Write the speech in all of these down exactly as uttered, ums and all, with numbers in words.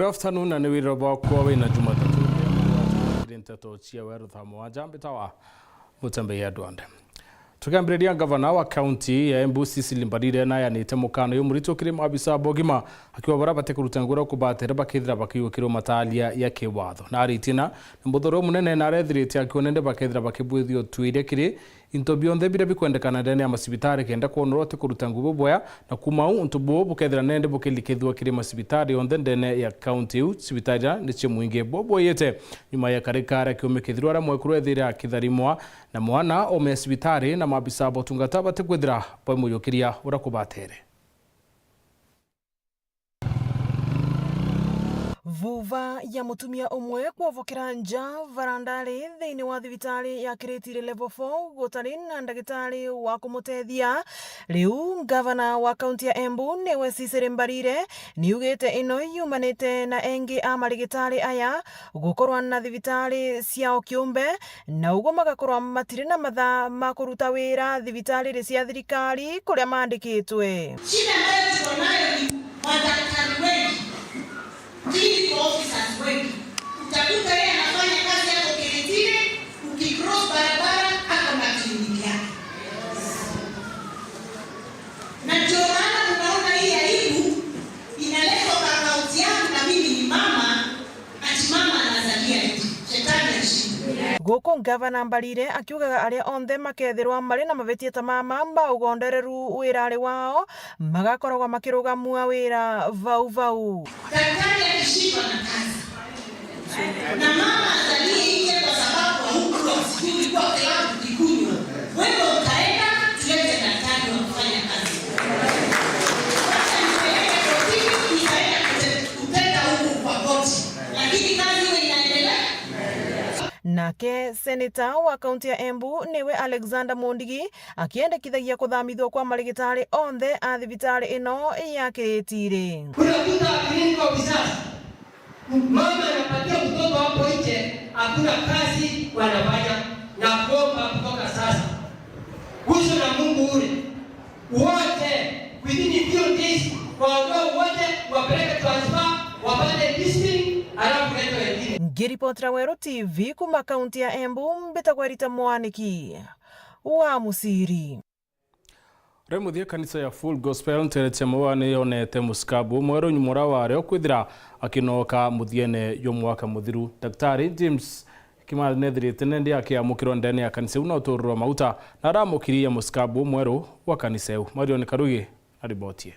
Good afternoon, na ni wira bwakwa wina Jumatatu. Kiri nteto cia weru thaa mugwanja, mbitawa Mutembei Andwande. Tukiambiriria, ngavana wa kaunti ya Embu Cecily Mbarire nayanite mukana uyu muritu kiri maabisa ba ugima, akiuga baria batikuruta ngugi uria kubatire bakethira bakiiyukirwa matalia ya kiwatho. Na aritie na ni muthuro munene na arethirite akiuga nende bakethira bakibwithio tuiria kiri into bionthe biria bikwendekana ndene ya macibitari kenda kwona uria utikuruta ngugi bubwea, na kuuma u untu buu bukethira nende bukilikithua kiri macibitari yonthe ndene ya kaunti iu, cibitari iria ni cia mwingi bubweyete. Nyuma ya karikari akiumikithirwa aria mwekuru ethire akitharimwa na mwana ome cibitari, na maabisa ba utungata batikwithira baimuyukiria uria kubatere. Vuva ya mutumia umwe kwovokera nja varandari thiini wa thibitari ya Kiritiri Level four gutari na ndagitari wa kumutethia. Riu ngavana wa kaunti ya Embu niwe Cecily Mbarire niugite ino yumanite na engi a marigitari aya gukorwa na thibitari ciao kiumbe, na uguo magakorwa matiri na mathaa ma kuruta wira thibitariri cia thirikari kuria maandikitwe. Shida ambayo tuko nayo ni madaktari wengi, clinical officers wengi. Utakuta yeye anafanya kazi yako Kiritiri, ukicross barabara ako na kliniki yake. Na ndio maana tunaona hii aibu inaletwa kwa kaunti yangu, na mimi ni mama, ati mama anazalia nje. Shetani ashindwe. Guku ngavana Mbarire akiugaga aria onthe makethirwa mari na mavitia ta mama ba ugondereru wirari wao, magakoragwa makirugamua wira vau vau. Daktari akishindwa na kazi, na mama azalie nje kwa sababu haukula, sijui ulikuwa klabu ukikunywa. Wewe utaenda, tulete daktari wa kufanya kazi. Wacha nipeleke kotini, nitaenda kute-, kuteta huko kwa koti. Lakini kazi iwe inaendelea. Nake seneta wa kaunti ya Embu niwe Alexander Mondigi akiendekithagia kuthamithua kwa marigitari onthe a thibitari ino ya Kiritiri. Unakuta clinical officers, mama anapatia mtoto hapo nje, hakuna kazi wanafanya, na kuomba kutoka sasa. Kuhusu na Mungu ule, wote, within a few days, waondoe wote, wapeleke transfer, wapate listing, alafu lete wengine. Ngiripotera Weru T V kuma kaunti ya Embu, mbitagwa Rita Mwaniki wa Musiri. Ri muthia, kanisa ya Full Gospel nteere cia Maua ni yonete musikabu umweru nyuma uria wari o kwithira akinoka muthiene jwa mwaka muthiru. Daktari James Kimathi nethirite nendi akiamukirwa ndene ya kanisa iu na utururwa mauta, na aramukiriria musikabu umweru wa kanisa iu. Marion Karugi na riboti ii.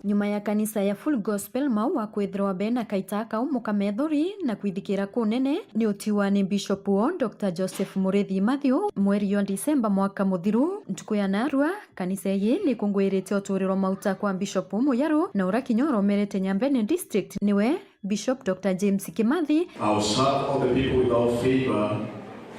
Nyuma ya kanisa ya Full Gospel Maua kwithirwa bena kaita kau mukamethori na kwithikira kunene, ni utiwa ni Bishop wo Doctor Joseph Murithi Matthew mweri jwa Disemba mwaka muthiru. Ntuku ya narua, kanisa iji ni ikunguirite uturiro mauta kwa Bishop mujaru na uria kinya uromerete Nyambene District niwe Bishop Doctor James Kimathi. I'll serve all the people without favor,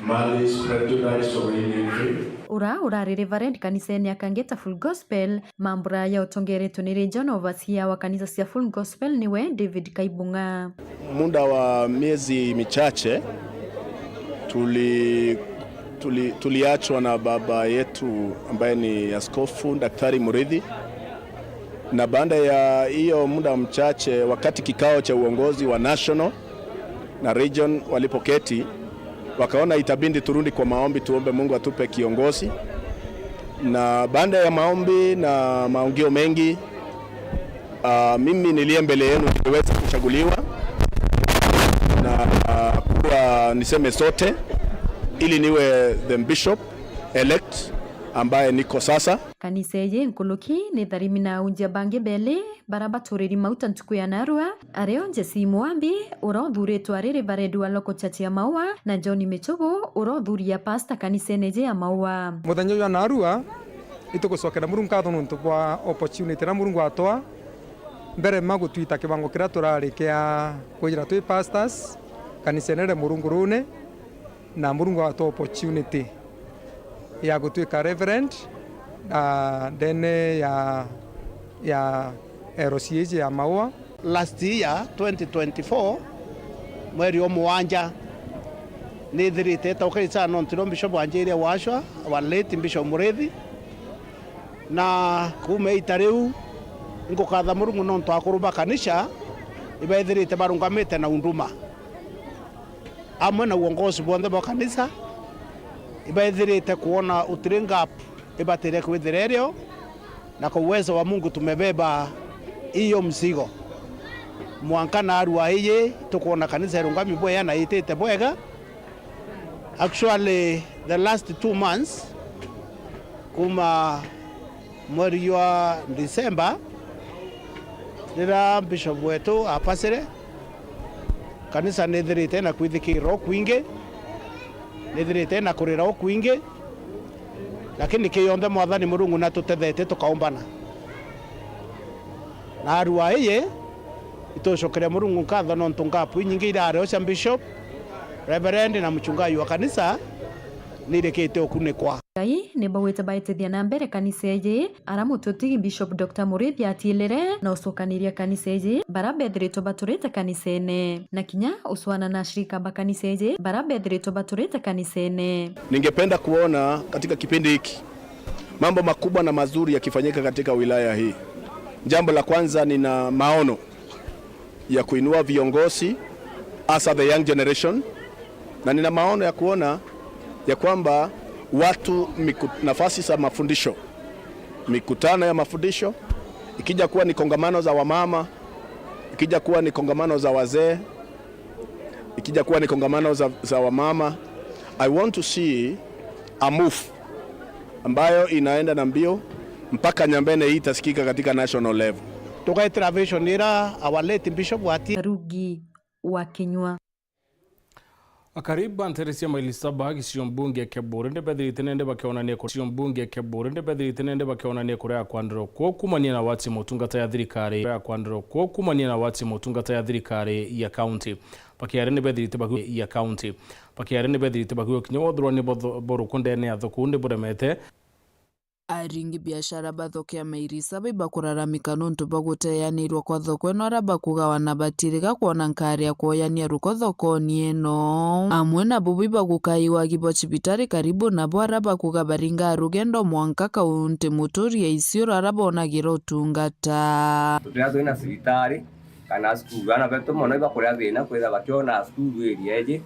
malice, prejudice, or any envy. Ura urari Reverend kanisene ya Kangeta Full Gospel, mambura ya utongeretwe ni regional overseer wa kanisa cia Full Gospel niwe David Kaibung'a. Muda wa miezi michache tuli-, tuli-, tuliachwa na baba yetu ambaye ni Askofu Daktari Murithi. Na baada ya hiyo muda mchache, wakati kikao cha uongozi wa national na region walipoketi, wakaona itabidi turudi kwa maombi, tuombe Mungu atupe kiongozi. Na baada ya maombi na maongeo mengi, ah, mimi niliye mbele yenu niliweza kuchaguliwa na, ah, kuwa, niseme, sote, ili niwe the bishop elect ambaye niko sasa. Kanisa iji nkuluki ni tharimi na aunjia bangi beli bara baturiri mauta ntuku ya narua, ario Jesse Mwambi, ura uthuritwe ari Reverend wa local church ya Maua, na John Michubu, ura uthuri ya pastor kanisene iji ya Maua. Muthenya uyu wa narua, itugucokera Murungu nkatho nuntu bwa opportunity iria Murungu atwa mbere ma gutwita kibango kiria turari kia kwithira twi pastors kanisene iri Murungu rune. Na Murungu atwa opportunity ya gutwika reverend, ah, ndene ya, ya L C H ya Maua. Last year, twenty twenty-four, mweri o mugwanja, nithirite itauka ichana nontu rio Bishop wanjirie washwa, our late Bishop Murithi. Na kuuma ita riu, nkukatha Murungu nontu akuru ba kanisa ibaithirite barungamite na unduma, amwe na uongozi bwonthe bwa kanisa, ibaithirite kwona utiri ngap ibatire kwithira irio, na kwa uwezo wa Mungu tumebeba hiyo mzigo. Mwanka naarua iji tukwona kanisa irungami bwega na itite bwega. Actually, the last two months, kuma mweri jwa December, riria bishop wetu apasire, kanisa nithirite na kwithikirwa kwingi, nithirite na kurira kwingi, lakini ki yonthe Mwathani Murungu natutethetie tukaumbana. Naarua iji, itucokeria Murungu nkatho nontu ngapu inyingi irari o cia bishop, reverend na mchungaji wa kanisa nirikite ukunikwa. Ngai ni baugite baitithia na mbere kanisa iji, ara mututigi Bishop Doctor Muriithi atiilire, na ucukaniria kanisa iji bara bethiritwe baturite kanisene, na kinya ucwana na ashirika ba kanisa iji bara bethiritwe baturite kanisene. Ningependa kuona katika kipindi hiki mambo makubwa na mazuri yakifanyika katika wilaya hii. Jambo la kwanza, nina maono ya kuinua viongozi, hasa the young generation, na nina maono ya kuona ya kwamba watu miku-, nafasi za mafundisho, mikutano ya mafundisho, ikija kuwa ni kongamano za wamama, ikija kuwa ni kongamano za wazee, ikija kuwa ni kongamano za, za wamama, I want to see a move ambayo inaenda na mbio mpaka Nyambene hii itasikika katika national level. Tugaitira vision ira our late bishop ati Rugi wa kinywa. Akari ba nteere cia Maili Saba, gicigo mbunge kia Buuri, ni bethirite nende bakionania ku-, gicigo mbunge kia Buuri, ni bethirite nende bakionania kuria kwandirwa kuo kumania na wati motungata ya thirikari, kuria kwandirwa kuo kumania na wati motungata ya thirikari ya kaunti. Bakiaria ni bethirite bakiuga ya kaunti. Bakiaria ni bethirite bakiuga kinya wothirwa ni botho-, boruku ndene ya thoko ni buremete. Aringi biashara ba thoko ya Maili Saba ibakuraramika nontu bwa guteanirwa kwa thoko ino, ara bakugawa na batiriga kwona nkari ya kwoyania ruko thokoni ino. Amwe na bubu ibagukai wagi bwa cibitari karibu nabo, ara bakuga baringa rugendo mwanka kaunti muturi ya Isiolo, ara bonagira utungata. Turia twina cibitari kana cukuru, aana betu mono ibakuria thina kwithira bakiona cukuru area iji,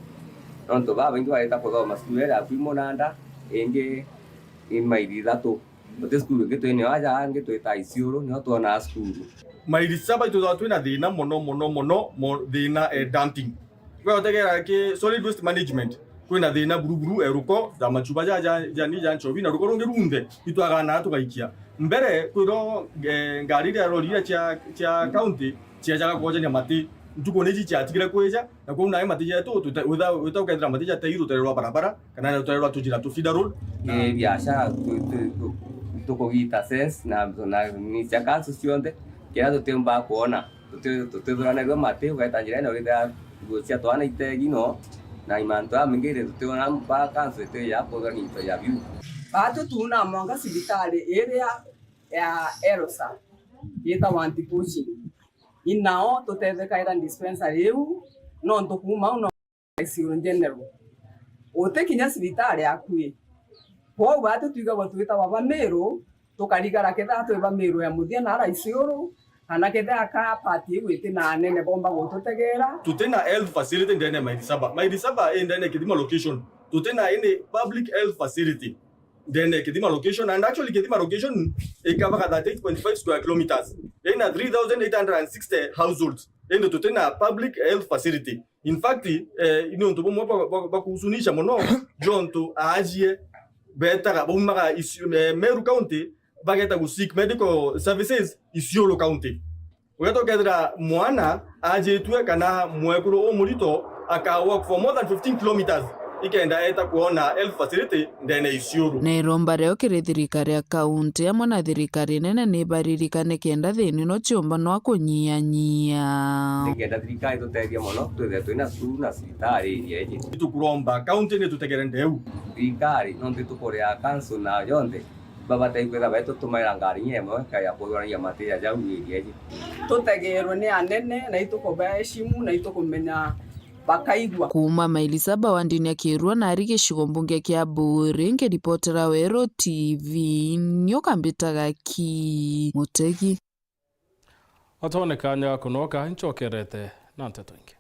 nontu babaingi bareta kuthoma cukuru iria akui munanda, ingi i maili ithatu. Guti cukuru ingi twinio aja, angi twita Isiolo, nio twonaa cukuru. Maili Saba itwithagwa twina thina mono, mono, mono, mo-, thina, eh, dumping. Gwe utegera ki solid waste management, kwina thina buru buru, eh, ruko ja machuba ja, ja, ja ni ja nchobi, na ruko rungi runthe itwaganaa tugaikia. Mbere, kwithirwa, eh, ngari iria rori iria cia, cia county ciajaga kwojania mati, ntuku niji ciatigire kwija, na kwou nae mati jetu, tute-, witha-, wita ukethira mati jatei rutere rwa barabara, kana rutere rwa tujira tu feeder road. Ni biashara tu-, tu-, tu-, tukugita sense na, na ni cia council cionthe, kiria tutiumba kwona. Tuti-, tutithuranagua mati, ugeta njira ino withira nguo cia twana itegi no, na imantu ya mingi iri tutiona mpaka nsu iti ya kuthura gintu ya biu. Batu tuuna mwanka cibitari iria ya Elsa yitagwa Antipushi. Inao tutethekaira dispensary iu, nontu kuuma au no I C U general. Uti kinya cibitari akui. Kwou batu twigagwa twitagwa ba Miru, tukarigara kethira twi ba Miru ya muthia na ara Isiolo, kana kethira ka part iu iti na anene bomba gututegeera. Tuti na health facility ndene ya Maili Saba. Maili Saba i ndene ya Kithima location. Tuti na any public health facility ndene ya Kithima location, and actually Kithima location ikaba ka thirty-eight point five square kilometers. Ina three thousand eight hundred and sixty households. Indi tuti na public health facility. In fact, eh, ni untu bumwe bwa, bwa, bwa kuhusunisha mono, jontu aajie betaga, baumaga Isi-, eh, Meru County, bageta gu seek medical services Isiolo County. Ugeta ukethira mwana ajitue kana mwekuru umurito aka walk for more than fifteen kilometers ikenda eta kuona health facility ndene Isiolo. Na iromba rio kiri thirikari ya kaunti amwe na thirikari nene ni baririkane kenda thina ino ciumba no kunyia nyia. Ningenda thirikari tutethie mono, twithire twina cukuru na cibitari iria ingi. Itukuromba kaunti ni tutegere ndeu. Thirikari no ntitukuria council na yonthe, babatai kwithira baitutumaira ngari inya imwe ka ya kuthurania mati ya jau iria ingi. Tutegerwe ni anene, na itukubaheshimu, na itukumenya bakaigua. Kuuma maili saba wandini ya Kirua na ari gicigo mbunge kia Buuri, nkiripotera Weru T V, nyoka mbitaga Ki Mutegi. Atone kanya ga kunoka, ncokerete na nteto ingi.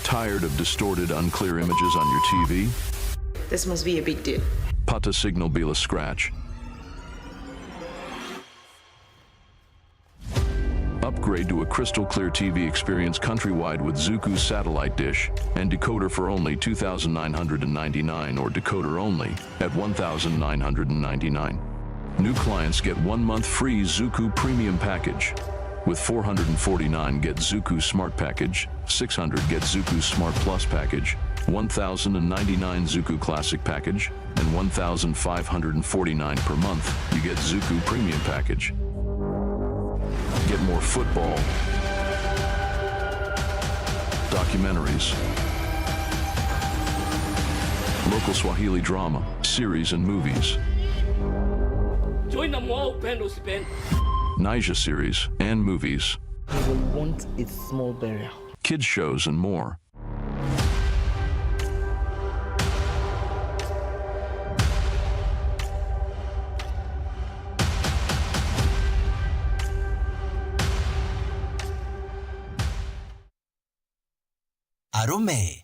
Tired of distorted, unclear images on your T V? This must be a big deal. Pata signal bila scratch. Upgrade to a crystal clear T V experience countrywide with Zuku satellite dish and decoder for only two thousand nine hundred and ninety-nine, or decoder only at one thousand nine hundred and ninety-nine. New clients get one month free Zuku Premium Package. With four hundred and forty-nine, get Zuku Smart Package, six hundred, get Zuku Smart Plus Package, one thousand and ninety-nine, Zuku Classic Package, and one thousand five hundred and forty-nine per month, you get Zuku Premium Package. Get more football, documentaries, local Swahili drama, series and movies. Join na mwao, upende usipende. Niger series and movies. You will want a small burial. Kids shows and more. Arume,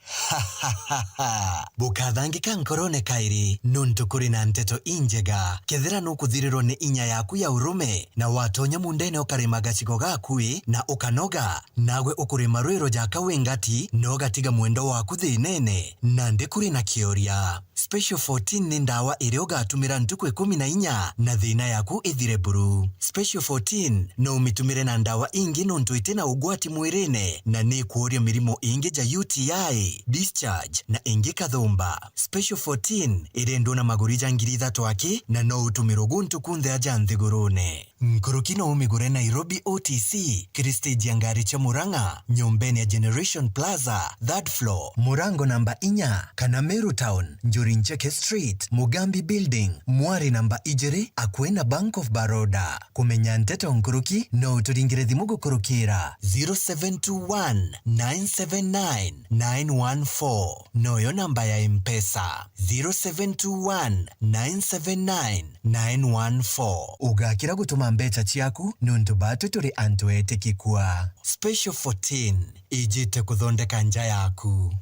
bukathangika nkorone kairi, nontu kuri na nteto injega. Kethira nukuthirirwa ni inya yaku ya urume, na watonya mundene ukarima gacigo gaku ii, na ukanoga, nagwe ukurima rwiro jaka wi ngati, na ugatiga mwendwa waku thinene, nandi kuri na kioria. Special fourteen ni ndawa iria ugatumira ntuku ikumi na inya na thina yaku ithire buru. Special fourteen no umitumire na ndawa ingi nontu iti na ugwati mwirine na ni ikworia mirimo ingi ja U T I, discharge na ingi kathumba. Special fourteen irendwa na maguri ja ngiri ithatu aki na no utumirwe guntu kunthe aja nthigurune. Nkuruki no umigure Nairobi O T C, kiri stage ya ngari cia Murang'a, nyombene ya Generation Plaza, third floor, murango namba inya, kana Meru Town, Njuri Ncheke Street, Mugambi Building, mwari namba ijiri, akui na Bank of Baroda. Kumenya nteto nkuruki, no uturingire thimu gukurukira zero seven two one, nine seven nine, nine one four. Noyo namba ya Mpesa, zero seven two one, nine seven nine, nine one four. Ugakira gutuma mbeca ciaku nontu batwi turi antu etikikua. Special fourteen, ijite kuthondeka nja yaku.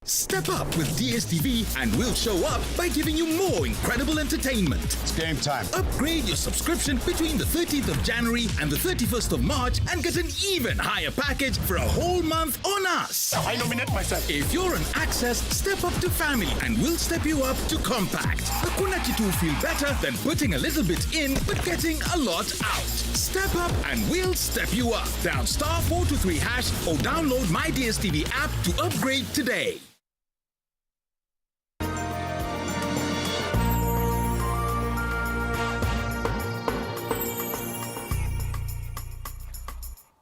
Step up with D S T V and we'll show up by giving you more incredible entertainment. It's game time. Upgrade your subscription between the thirteenth of January and the thirty-first of March and get an even higher package for a whole month on us. I nominate myself. If you're on Access, step up to Family and we'll step you up to Compact. Hakuna kitu feel better than putting a little bit in but getting a lot out. Step up and we'll step you up. Dial star four two three hash or download My D S T V app to upgrade today.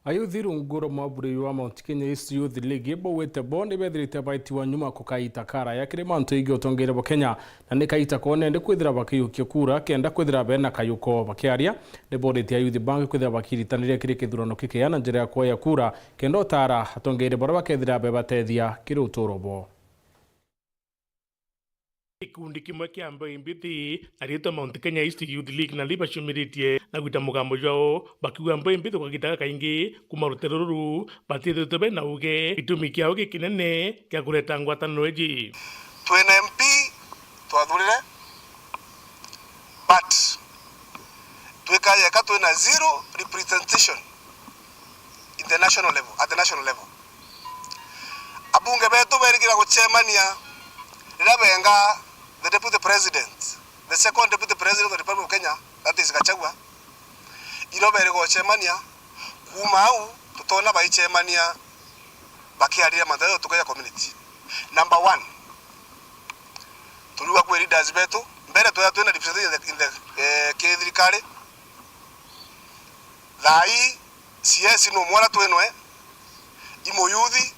Ayuthi rungu rwa mwaburi wa Mount Kenya East Youth League baugite bo ni bethirite baitiwa nyuma ku kaita karaya kiri mantu igi utongeria bwa Kenya, na ni kaita kone ndi kwithira bakiyukia kura kenda kwithira bena kayuko. Bakiaria, ni boritie ayuthi bangi kwithira bakiritaniria kiri kithurano kikeya na njira ya kuoya kura kenda utara atongeria baria bakethira bebatethia kiri uturo bwao. Gikundi kimwe kia Mbeu Mbithi na riitwa Mount Kenya East Youth League nandi bacumiritie na gwita mugambo jwao, bakiuga Mbeu Mbithi kwa gita gakaingi kuuma rutere ruru batithitwe bena uge gitumi kiao gikinene kia kureta ngwataniro iji. Twina M P twathurire, but twikaja eka twina zero representation in the national level, at the national level. Abunge betu berigira gucemania riria benga the deputy president, the second deputy president of the Republic of Kenya, that is Gachagua. Irio beri gucemania, kuuma au tutona baicemania bakiariria mantu jaria tukeja community. Number one, turiuga kwi leaders betu, mbere twea twina representation in the, in the, eh, kithirikari. Thaa ii, C S no mwana twinwe, i muyuthi,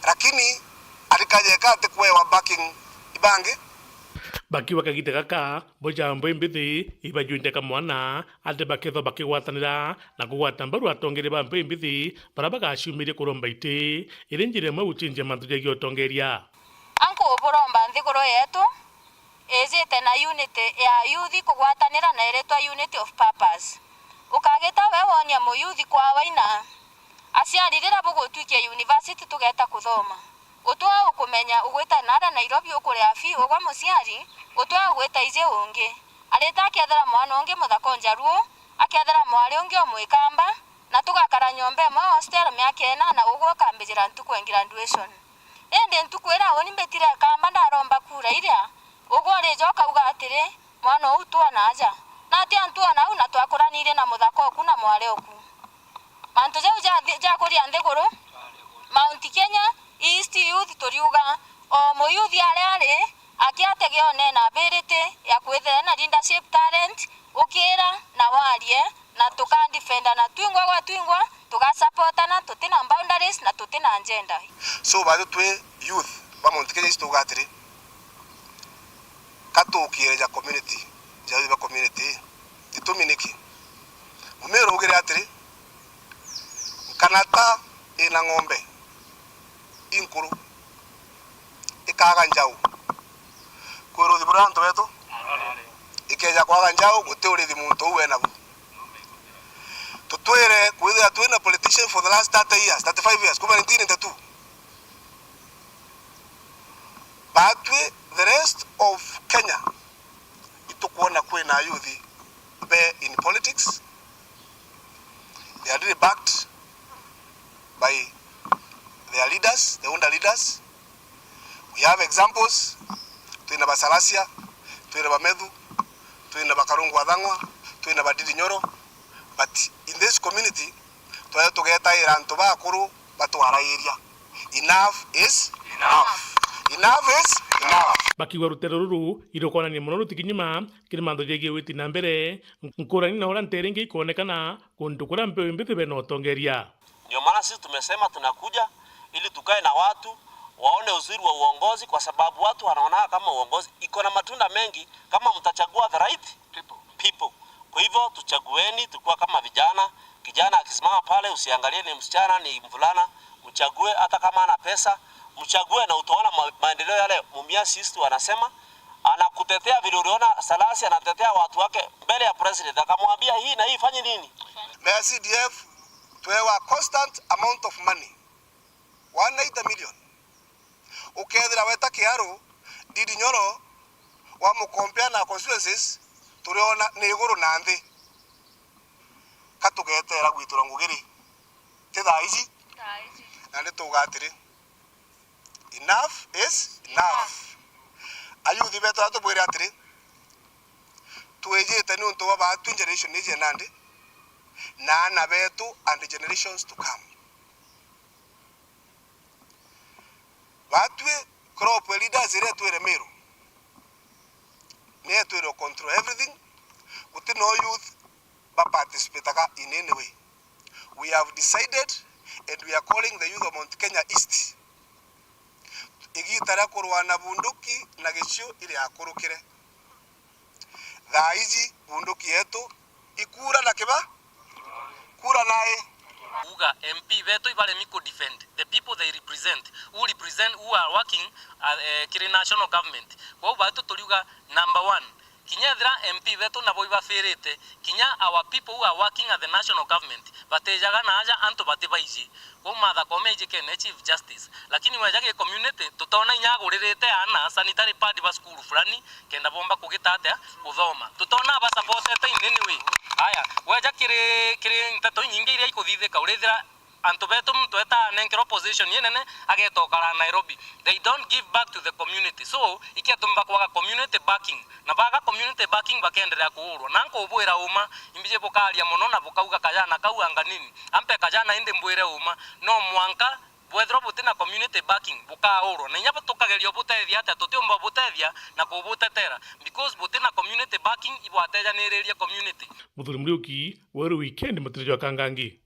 lakini arikaja eka atikwewa backing, i Bangi. Bakiuga kagita gaka, bo ja Mbeumbithi ibajuindeka mwana, ati bakethwa bakigwatanira na kugwata mbaru atongeria ba Mbeumbithi baria bagaciumirie kuromba iti iri njira imwe gucinjia mantu jegie utongeria. Anku buromba nthiguru yetu ijite na unity ya youth kugwatanira na iritwa unity of purpose. Ukagita we wonia muyuthi kwa waina. Aciari riria bugutwikia university tugeta kuthoma. Utwaa ukumenya ugwita nara Nairobi ukuria fee ugwa muciari, utwaa ugwita iji ungi. Arita akethira mwana ungi muthaka o Njaruo, akethira mwari ungi o Mwikamba, na tugakara nyomba imwe hostel miaka inana ugwe ukambijira ntuku ya graduation. Indi ntuku iria uni mbitire Ikamba ndaromba kura iria, ugwe urija ukauga atiri, mwana uu twona aja. Na atia ntwona au na twakuranirie na muthaka oku na mwari oku. Mantu jau ja thi-, ja kuria nthiguru, Mount Kenya East Youth turiuga, o muyuthi aria ari, akiategeone na ability ya kwithira na leadership talent, ukira na warie, na tukadefendana twingwa gwa twingwa, tugasupportana, tutina boundaries na tutina gender. So, batwi twi youth ba Mount Kenya East tuuga atiri, ka tuukire ja community, ja youth ba community, gitumi niki? Mumiru augire atiri, nkanata ina ng'ombe inkuru, ikaga njau, kwi urithi buria antu betu? Ikeja kwaga njau, guti urithi muntu uu enabu. Tutwire kwithira twina politician for the last thirty years, thirty-five years, kuma nineteen ninety-two. Batwi, the rest of Kenya, itukwona kwina ayuthi be in politics. They are really backed by their leaders, the older leaders. We have examples. Twina ba Salasia, twina ba Methu, twina ba Karungu Athang'wa, twina ba Ndindi Nyoro. But in this community, twaya tugetaira antu bakuru batwarairia. Enough is enough. Enough is enough. Bakiuga rutere ruru irukonania mono rutikinyuma kiri mantu jegie witi na mbere, nkurani na uria ntere ingi ikonekana kuntu kuria mpeu mbithi bena utongeria. Ndio maana sisi tumesema tunakuja ili tukae na watu waone uzuri wa uongozi, kwa sababu watu wanaona kama uongozi iko na matunda mengi kama mtachagua the right people. Kwa hivyo tuchagueni tukiwa kama vijana. Kijana akisimama pale, usiangalie ni msichana, ni mvulana, mchague hata kama ana pesa, mchague na utaona ma-, maendeleo yale Mumias East wanasema. Anakutetea vile uliona Salasi anatetea watu wake mbele ya president, akamwambia hii na hii ifanye nini? Mea C D F twewa constant amount of money, one eighty million. Ukethira weta Kiaru, Ndindi Nyoro, wamukompea na constituencies, turiona ni iguru na nthi. Ka tugetera gwitura ngugi ri? Ti thaa iji? Thaa iji. Na ni tuuga atiri, enough is enough. Ayuthi betu aria tubwire atiri, twijite niuntu bwa baatu generation iji ya nandi, na aana betu and generations to come. Batwi crop leaders iria itwire Meru, ni itwire control everything. Guti no youth ba participataga in any way. We have decided and we are calling the youth of Mount Kenya East. Igita ria kurwana bunduki na gicio iri akurukire. Thaa iji bunduki yetu ikura na kiba, kura nae. Uga M P betu ibaremi ku defend the people they represent, who represent, who are working, uh, eh, kiri national government. Kwou baitu turiuga number one, kinya ethira M P betu nabo ibafirite, kinya our people who are working at the national government batijaga na aja antu batibaiji. Kwou Martha Koome ijikene Chief Justice. Lakini weja gi community, tutona inya aguririte aana sanitary pad ba cukuru fulani, kenda bomba kugita atia? Kuthoma. Tutona abasupportete in any way. Aya, weja kiri, kiri nteto inyingi iria ikuthithika, urithira antu betu muntu eta anenkerwa position inene, ageta ukara Nairobi. They don't give back to the community. So, ikiatumba kwaga community backing. Na baga community backing bakenderea kuurwa. Na nkubwira uma, imbiji bukaria mono na bukauga kajana kau anga nini. Ampe kajana indi mbwire uma, no mwanka bwethirwa butina community backing, bukaurwa. Na inya tukageria ubutethia atia, tutiumba ubutethia na kubutetera, because butina community backing, ibwatejaniririe community. Muthuri Muriuki, Weru Weekend, Mutiri jwa Kangangi.